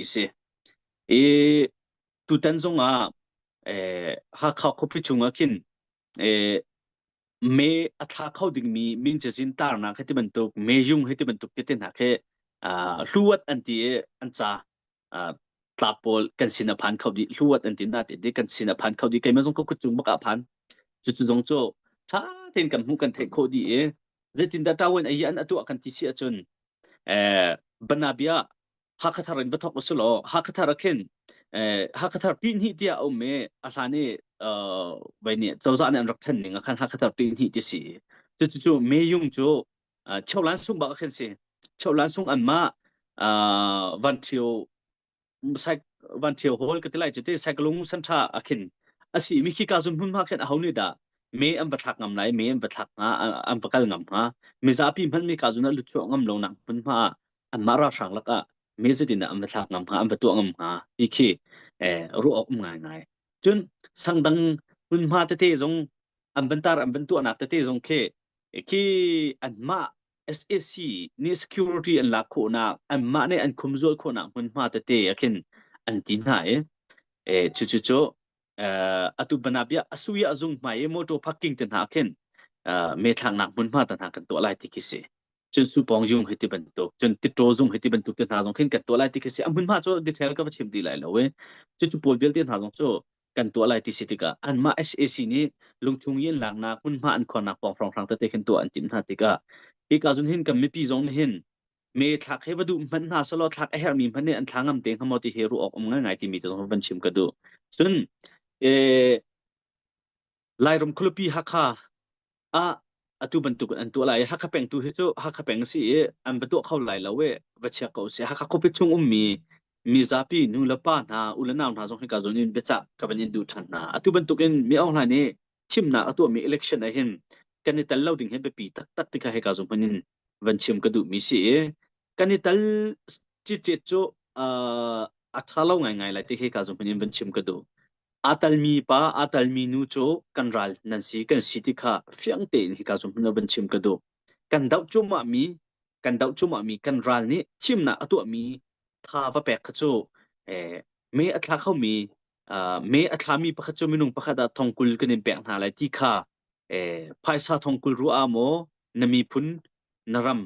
si. I tutan zong ah eh, Hakha khuapi chung ah khin eh, me a thla kho dingmi min cazin tarnak he ti bantuk me yung he ti bantuk tete hna khi hluat an ti i an ca tlap pawl kan sin a phan kho dih hluat an ti na ti di kan sin a phan kho dih keimah zong ka kut cung bak ah phan cucu zong cu tha tein kan hmuh kan theih khawh dih i zeitindah ṭawen ai an atuah kan ti si ahcun eh banabia Hakhathar in va thawk usih law Hakhathar ah khin Hakhathar pihnih tiah a um i a hlan i vai nih cozah nih an rak thlen ning ah khan Hakhathar pihnih ti si. Cucu Meyung cu Cholan sung bak ah khin si. Cholan sung anmah Van Ṭhio Van Ṭhio Hall ka ti lai cu ti Saikalung Sanṭha ah khin a si mi khika zun hmunhma khin aho nih dah me an va thlak ngam lai me an va thlak hnga an va kal ngam hnga mizapi hmanh mi ka zun ah lut chuah ngam lo nak hmunhma ah anmah ralhrang lakah me zeitin dah an va thlak ngam hnga an va tuah ngam hnga ti khi eh, ruah awk um ngaingai cun sangdang hmunhma tete zong an van tar an van tuahnak tete zong khi khi anmah SAC nih security an lak khawhnak anmah nih an khumzual khawhnak hmunhma tete ah khin an ti hna i eh, cu cu cu eh, atu banabia asuya zung hmai i motor parking te hna khin eh, me thlaknak hmunhma te hna kan tuah lai ti khi si cun supawng zung hei ti bantuk cun titaw zung hei ti bantuk te hna zong khin kan tuah lai ti khi si a hmunhma cu detail ka va chim ti lai lo e cucu pawl vialte hna zong cu kan tuah lai ti si tikah anmah SAC nih lungchung i an laknak hmunhma an khuarnak pawng hrawnghrang tete khin tuah an timh hna tikah hika zun hin kan mipi zong nih hin me thlak he va duh hmanh hna selaw thlak a herhmi hmanh nih an thla ngam te hnga maw ti hi ruah awk um ngaingai timi te zong van chim ka duh cun eh Lairam khualipi Hakha ah atu bantuk in an tuah lai i Hakha peng tu hi cu Hakha peng a si i an va tuah kho lai lo i va chia ko seh. Hakha khuapi chung ummi mizapi nu le pa hna u le nau hna zong hika zawn in biacah ka van in duh ṭhan hna. Atu bantuk in mi Aung Hlaing nih thimnak a tuahmi election ah hin kan i tel lo ding hi biapi taktak ti kha hika zawn hman in van chim ka duhmi si i kan i tel cicet cu uh, a ṭha lo ngaingai lai ti hika zawn hman in van chim ka duh. Aa talmi pa, aa talmi nu cu kan ral nan si, kan si ti kha fiang tein hika cu hmun ah van chim ka duh. Kan doh cuahmahmi, kan doh cuahmahmi kan ral nih thimnak a tuahmi tha va pek kha cu eh, me a thla khomi uh, me a thlami pakhat cu minung pakhat ah thongkul kan in pek hna lai ti kha eh, phaisa thongkul ruah ah maw na miphun na ram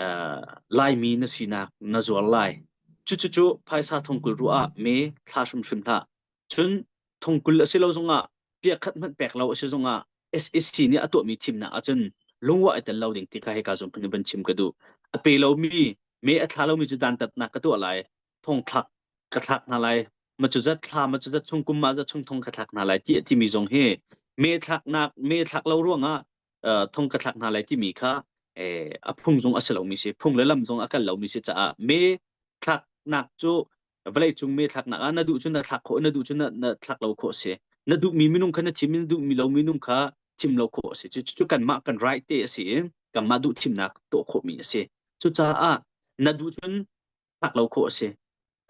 uh, Laimi na sinak na zuar lai. Cucucu phaisa thongkul ruah ah me thla hrimhrim hlah. Cun thongkul a si lo zongah piakhat hmanh pek lo a si zongah SAC nih a tuahmi thimnak ahcun lungwah i tel lo ding ti kha hika zung phun in van chim ka duh. A pe lomi, me a thla lomi cu dantatnak ka tuah lai. Thongthlak ka thlak hna lai. Ma cu zat thla, ma cu zat chung kum, ma zat chung thong ka thlak hna lai ti a timi zong hi me thlaknak, me thlak lo ruangah thong ka thlak hna lai timi kha a phung zong a si lomi si phung le lam zong a kal lomi si caah me thlaknak cu vawleicung me thlaknak ah na duh cun na thlak khawh na duh cun na, na thlak lo khawh si na duhmi minung kha na thim na duhmi lo minung kha thim lo khawh a si cu cu kanmah kan right te a si i kanmah duh thimnak tuah khawhmi a si cucaah na duh cun thlak lo khawh a si.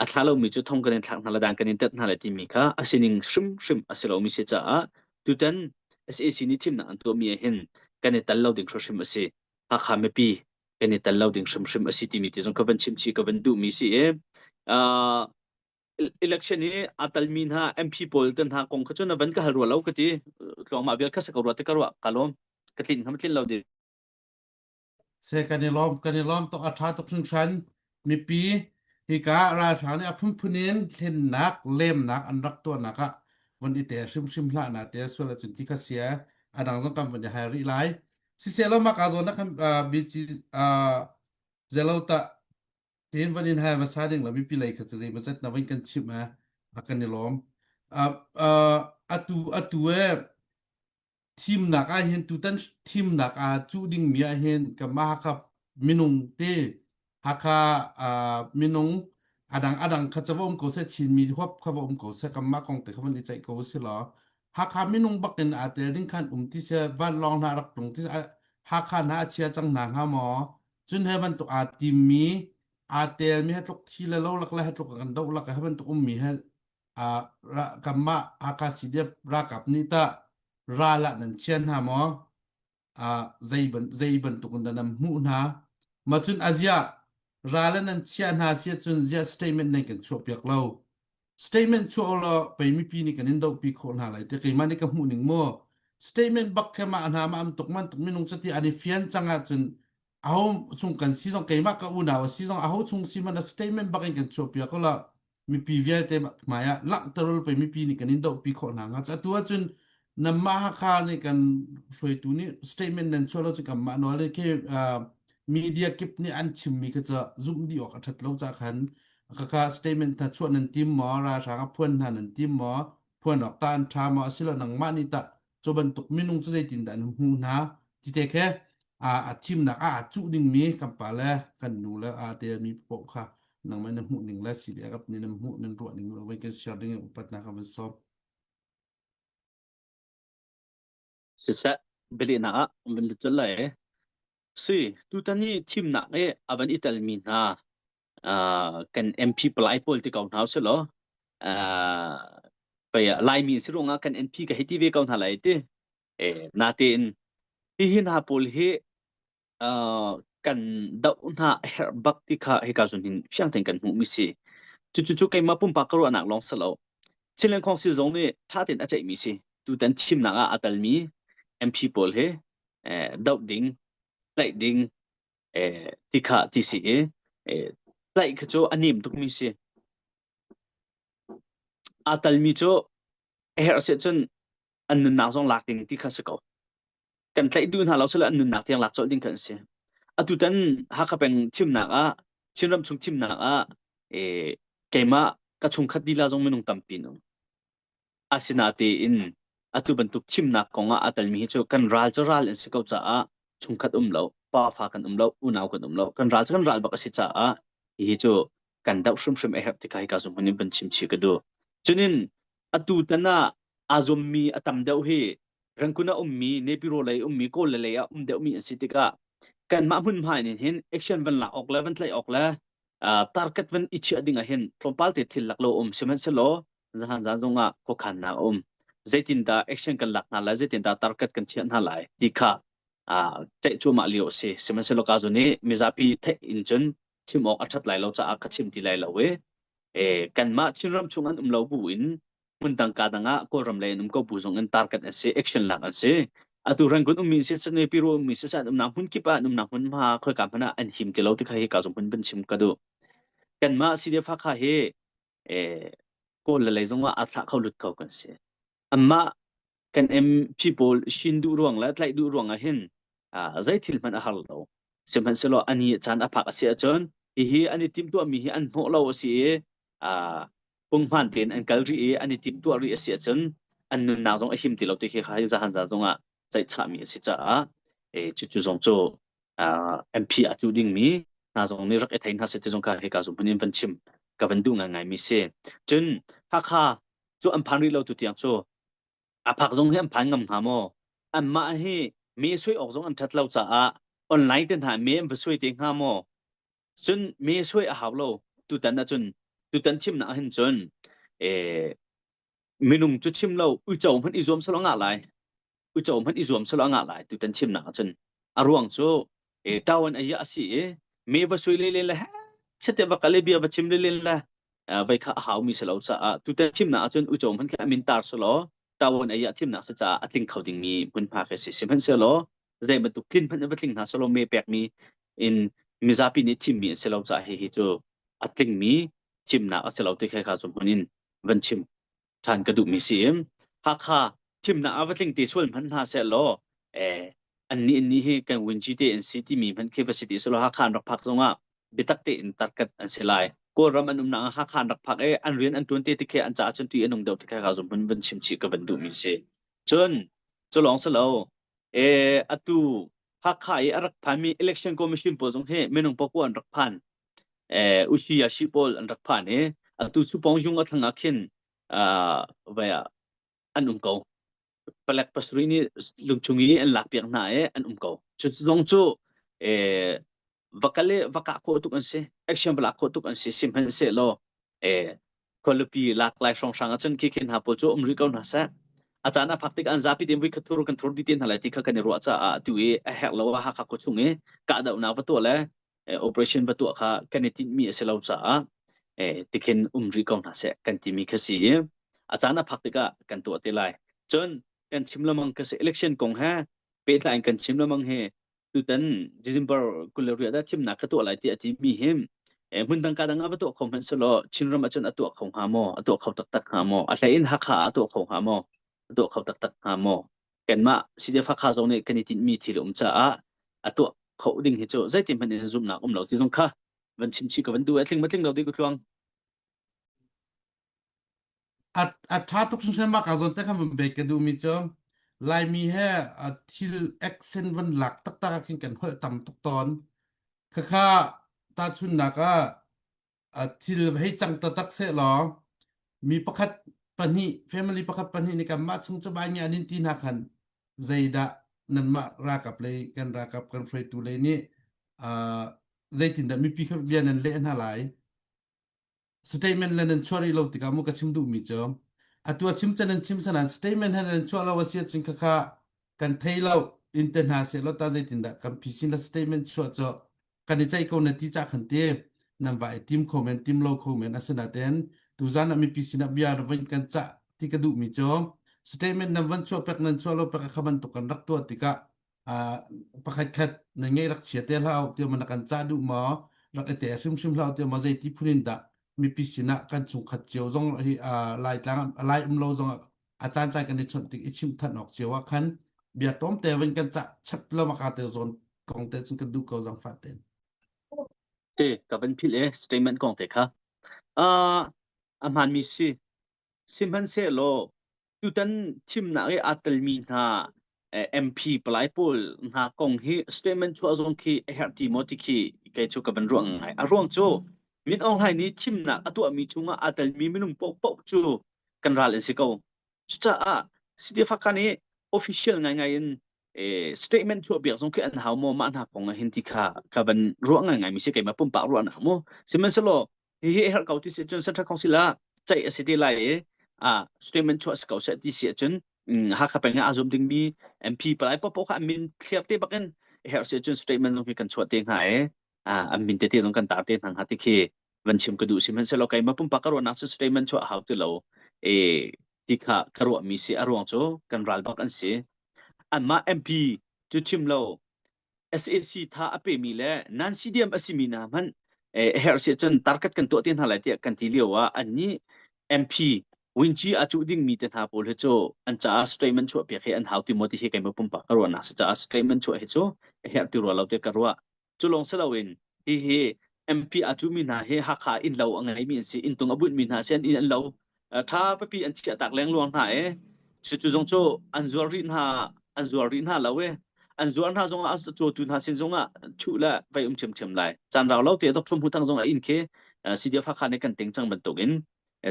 A thla lomi cu thong kan in thlak hna le dan kan in tet hna le timi kha a sining hrimhrim a si lomi si caah tutan SAC nih thimnak an tuahmi ah hin kan i tel lo ding hrimhrim a si. Hakha mipi kan i tel lo ding hrimhrim a si timi ti zong ka van chim chih ka van duhmi si i uh, election i aa talmi hna MP pawl kan hna kong kha cu na van ka hal rua lo ka ti tluangmah vial kha sa ko rua te ka ruah ka lawm ka tlin ka tlin lo di Se kan i lawm kan i lawm tuk a ṭha tuk hringhran. Mipi hika ralhrang nih a phunphun in thlennak lemnak an rak tuahnak ah von i tel hrimhrim hlah na te sual ahcun ti kha sia a dang zong kan von i hal rih lai. Siseh mah ka zawn na khan BG zelo ta tin von in hal hmasa ding lo mipi lei kha cu zei mazat na von kan chimh a a kan i lawm. Atu atu e thimnak ah hin tutan thimnak ah cuh dingmi ah hin kanmah Hakha minung te Hakha uh, minung adang adang kha ca va um ko seh Chinmi huap kha va um ko seh kanmah kong te kha van i ceih ko si law Hakha minung bak in aa tel ding khan um ti seh vanlawng hna rak tlung ti seh Hakha hna a chia cang hna hnga maw cun he bantuk aa timmi aa telmi he tluk thi le lo lak le he tluk kan doh lak he bantuk ummi he uh, kanmah Hakha CDF ralkap nih tah ral ah nan chia hna maw? Uh, zei ban zei bantuk in dah nan hmuh hna? Ma cun aziah Ral in nan chiah hna si ahcun ziah statement nan kan chuahpiak lo? Statement chuah law pei mipi nih kan in dohpi khawh hna lai ti keimah nih ka hmuh ning mu. Statement bak khe mah hna mah am tuk man tuk minung cati an i fian cang ahcun aho chung kan si zong keimah ka unau a si zong aho chung si hmanh a statement bak in kan chuahpiak ko la mipi vialte hmai ah langhter ul pei mipi nih kan in dohpi khawh hna hnga. Atu ahcun nanmah Hakha nih kan hruaitu nih statement nan chuah lo cu kanmah nawl in khi media kip nih an chimmi kha cu zumh dih awk a ṭhat lo ca khan kaka statement hna chuah nan tim maw, ralhrang a phuan hna nan tim maw, phuan awk tah an ṭha maw, asilo nangmah nih tah cu bantuk minung cu zeitindah nan hmuh hna ti te khi a thimnak ah aa cuh dingmi kan pa le kan nu le aa telmi paoh kha nangmah na hmuh ning le CDF nih nan hmuh nan ruah ning voi kan share ding in upatnak kan van sawm. Siseh, bialehnak ah van lut colh lai. Si, tutan i thimnak i a van i telmi hna kan MP palai pawl ti ko hna usih law pei Laimi si ruangah kan MP ka hei ti ve ko hna lai ti. Natein hihi hna pawl hi kan doh hna a herh bak ti kha hika zun hin fiang tein kan hmuhmi si. Cucu cu keimah pumpak ka ruahnak lawng si lo. Chinland Council zong nih ṭha tein a ceihmi si. Tutan thimnak ah a telmi MP pawl hi doh ding, tlaih ding ti kha ti si i tlaih kha cu a nem tukmi si. Aa telmi cu a herh si ahcun an nunnak zong lak ding ti kha si ko. Kan tlaih duh hna lo sile an nunnak tiang lak colh ding kha an si. Atutan Hakha peng thimnak ah Chinram chung thimnak ah keimah ka chungkhat lila zong minung tampi an um. Asinatein atu bantuk thimnak kong ah aa telmi hi cu kan ral cu ral an si ko caah chungkhat um lo, pafa kan um lo, unau kan um lo, kan ral cu kan ral bak a si caah hihi cu kan doh hrimhrim a herh ti kha hika zung hmun in van chim chih ka duh. Cunin atu tan ah aa zuammi a tam deuh hi Rangoon ah ummi, Nepiro lei ummi, Kawl lei ah um deuhmi an si tikah kanmah hmunhma in hin action van lak awk le van tlaih awk le target van i chiah ding ah hin tlawmpal te thil lak lo um sihmanhsehlaw zahan zan zong ah khuakhannak a um. Zeitindah action kan lak hna lai, zeitindah target kan chiah hna lai ti kha ceih cuahmah lio a si. Sihmanhsehlaw ka zun i mizapi theih in cun chim awk a ṭhat lai lo caah ka chim ti lai lo i kanmah Chinram chung an um lo bu in hmun dang ka dang ah Kawlram lei an um ko bu zong in target an si, action lak an si. Atu Rangoon ummi si Sydney Piru ummi si an umnak hmun kip ah an umnak hmun hma khoika hmanh ah an him ti lo ti kha hi ka zong hmun van chim ka duh. Kanmah CDF Hakha hi Kawl le lei zong ah aa thlah kho lut kho kan si. Anmah kan MP pawl shin duh ruang le tlaih duh ruang ah hin zei thil hmanh a har lo. Sihmanhsehlaw ani caan a phak a si ahcun hihi an i timhtuahmi hi an hnawh lo a si i punghman tein an kal rih i an i timhtuah rih a si ahcun an nunnak zong a him ti lo ti khi kha zahan za zong ah ceihchahmi a si caah cucu zong cu MP a cu dingmi hna zong nih rak i thei hna seh ti zong kha hika zung hmun in van chim ka van duh ngaingaimi si. Cun Hakha cu an phan rih lo tu tiang cu a phak zong hi an phan ngam hnga maw? Anmah hi me suai awk zong an ṭhat lo caah online te hna me an va suai te hnga maw? Cun me suai a hau lo tutan ahcun tutan thimnak ahhin cun minung cu chim lo uico hmanh i zuam selaw ngah lai. Uico hmanh i zuam selaw a ngah lai tutan thimnak ahcun. A ruang cu ṭawan a a si i me va sui lelen le chete va kal i bia va chim lelen le vei kha a haumi si lo caah tutan thimnak ahcun uico hmanh khi a min tar selaw ṭawan a ah thimnak si caah a tling kho dingmi hmunhma khi si. Sihmanhsehlaw zei bantuk tlin hmanh va tling hna selaw me pekmi in mizapi nih thimmi an si lo caah hihi cu a tlingmi thimnak a si lo ti kha kha cu hmun in van chim ṭhan ka duhmi si. Hakha thimnak ah va tling te sual hmanh hna seh law annih annih hi kan winci te an si timi hmanh khi va si ti selaw Hakha an rak phak zongah biatak tein tarkat an si lai. Kawlram an umnak ah Hakha an rak phak i an rian an ṭuan te tikhe an caah cun ṭih a nung deuh tikhe kha zumhmun van chim chih ka van duhmi si. Cun cu lawng si lo atu Hakha i a rak phanmi election commission pawl zong hi minung pakua an rak phan. Usi Yashi pawl an rak phan i atu Supong Jung a thlang ah khin vai ah an um ko. Palek pasarih nih lungchung i an lakpiak hna i an um ko. Cu zong cu va kal i va kah khawh tuk an si. Action va lak khawh tuk an si. Sihmanhsehlaw khualipi lak lai hrawnghrang ahcun khi khin hna pawl cu um rih ko hna seh. A caan a phak tik an zapi tein voi khat thur kan thur dih te hna lai ti kha kan i ruah caah atu i a herh lo ah Hakha khua chung i kahdohnak va tuah le. Operation va tuah kha kan i tinhmi a si lo caah tikhin um rih ko hna seh kan timi kha si i a caan a phak tikah kan tuah te lai. Cun kan chim lengmang kha si election kong he pehtlai in kan chim lengmang hi tutan December 28 ah thimnak ka tuah lai ti a timi hi hmun dang ka dang ah va tuah kho hmanh selaw Chinram ahcun a tuah kho hnga maw? A tuah kho taktak hnga maw? A hlei in Hakha ah a tuah kho hnga maw? A tuah kho taktak hnga maw? Kanmah CDF Hakha zong nih kan i tinhmi thil a um caah a tuah kho ding hi cu zeitin hmanh in zumhnak um lo ti zong kha van chim chih ka van duh a tling ma tling lo ti ku tluang. A a ṭha tuk hringhran mah ka zawn te khan van bek ka duhmi cu Laimi he a thil accent van lak taktak ah khin kan holh tam tuk tawn. Khakha tahchunhnak ah a thil hei cang taktak seh law mi pakhat pahnih family pakhat pahnih nih kanmah chung cu bai nge an in ti hna khan zeidah nanmah ralkap lei kan ralkap kan hruaitu lei nih uh, zeitindah mipi kha bia nan leh hna lai statement le nan chuah rih lo tikah mu ka chim duhmi cu atu a chim can nan chim sanan statement he nan chuah lo a si ahcun khakha kan thei lo in te hna seh law ta zeitindah kan phisin la statement chuah cu kan i ceih ko na ti ca khan ti nan va i tim kho men tim lo kho men asinaten tuzan ah mipi sinah bia van kan cah ti ka duhmi cu statement nan van chuah pek nan chuah lo pek kha bantuk kan rak tuah tikah pakhat khat na ngei rak chia te hlah tiah na kan cah duh maw rak i te hrimhrim hlah tiah maw zeiti phun in dah mipi sinah kan chungkhat cio zong hi Laitlang lai um lo zong a caan caan kan i chawnh tik i chimh than awk cio ah khan bia tlawm te van kan cah chap lo maka te zawn kong te cun kan duh ko zang fa ten Te ka van phil e statement kong te kha a hmaan mi si Sihmanhsehlaw tutan thimnak i aa telmi hna MP palai pawl hna kong hi statement chuah zong khi a herh ti maw ti khi kei cu ka van ruah ngai. A ruang cu Min Aung Hlaing nih thimnak a tuahmi chungah aa telmi minung paohpaoh cu kan ral an si ko. Cucaah CDF Hakha nih official ngaingai in statement chuah piak zong khi an hau maw mah hna kong ah hin ti kha ka van ruah ngaingai mi si keimah pumpak ruahnak mu. Sihmanhsehlaw hihi a herh ko ti si cun Central Council ah ceih a si te lai i ah statement chuah si ko seh ti si ahcun Hakha peng ah aa zum dingmi MP palai paohpaoh kha an min thliar te bak in a herh si ahcun statement zong hi kan chuah te hnga i an min tete zong kan tar te hna hnga ti khi van chim ka duh sihmanhsehlaw keimah pumpak ka ruahnak cu statement chuah a hau ti lo e ti kha ka ruahmi si a ruang cu kan ral bak an si anmah MP cu chim lo SAC tha a pemi le nan CDM a simi hna hmanh a herh si ahcun target kan tuah te hna lai tiah kan ti lio ah annih MP Winci a cuh dingmi te hna pawl hi cu an caah statement chuah piak hi an hau ti maw ti hi keimah pumpak ka ruahnak si caah statement chuah hi cu a herh ti rua lo tiah ka ruah. Cu lawng si loin hihi MP a cuhmi hna hi Hakha inn lo a ngeimi an si, inntung a bunhmi hna si, an inn an lo ṭha pipi an chiah tak lengluang hna i cucu zong cu an zuar rih hna an zuar rih hna lo i an zuar hna zongah a cawtu hna sin zongah chuh le vei um ṭhiamṭhiam lai. Caan rau lo te Dr. Hmu Thang zong a inn khi CDF Hakha nih kan ting cang bantukin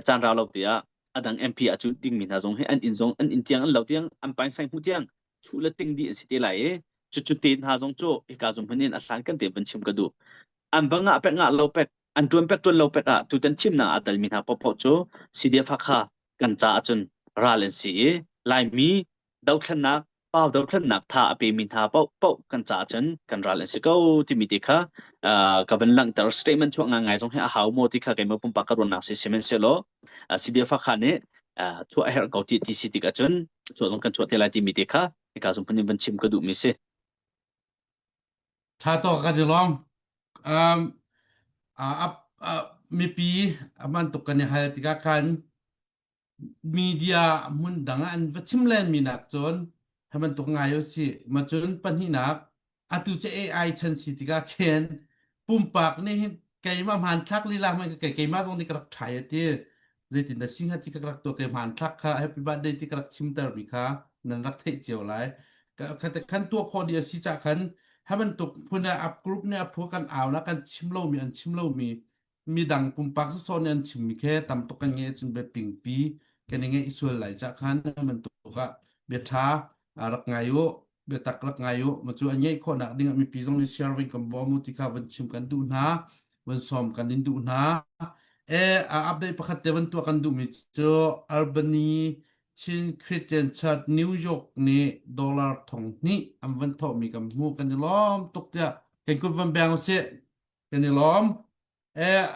caan rau lo te ah a dang MP a cuh dingmi hna zong hi an inn zong an inn tiang an lo tiang an painsaing hmu tiang chuh le ting dih an si te lai i cucu te hna zong cu hika zum hmun in a hlan kan te van chim ka duh. An va ngah pek ngah lo pek an ṭuan pek ṭuan lo pek ah tutan thimnak aa telmi hna paohpaoh cu CDF Hakha kan caah cun ral an si i Laimi dothlennak pau dothlennak tha a pemi hna paohpaoh kan caah cun kan ral an si ko timi te kha ka van langhter statement chuah ngai zong hi a hau maw ti kha keimah pumpak ka ruahnak si sihmanhsehlaw CDF Hakha nih chuah a herh ko ti ti si tik ahcun chuah zong kan chuah te lai timi te kha hika zong phun in van chim ka duhmi si. Tha to kan i lawm. Um, uh, uh, mipi aman tuk kan i hal tikah khan media hmun dang ah an va chim len mi nak cun hi bantuk ngai u si ma cun pahnihnak atu cu AI chan si tikah khin pumpak nih hin keimah hmanthlak lila hmanh ka keimah zong nih ka rak ṭhai ati zeitin dah singha ti ka rak tuah ke hmanthlak kha happy birthday ti ka rak chimter mi kha nan rak theih cio lai khan tuah khawh dih a si cah khan hi bantuk phun ah up group nih a phu kan au na kan chim lomi an chim lomi midang pumpak sawsawh nih an chimmi khi tam tuk kan ngeih ahcun biapingpi kan i ngeih sual lai cah khan bantuk ah bia ṭha rak ngai u biatak rak ngai u ma cu an ngeih khawhnak ding ah mipi zong nih share vin kan bawm u ti kha van chim kan duh hna van sawm kan in duh hna e update pakhat te van tuah kan duhmi cu Albany Chin Christian Church New York nih dollar thong hnih an van thawhmi kan hmu kan i lawm tuk tiah kan kut van beng usih. Kan i lawm. Eh.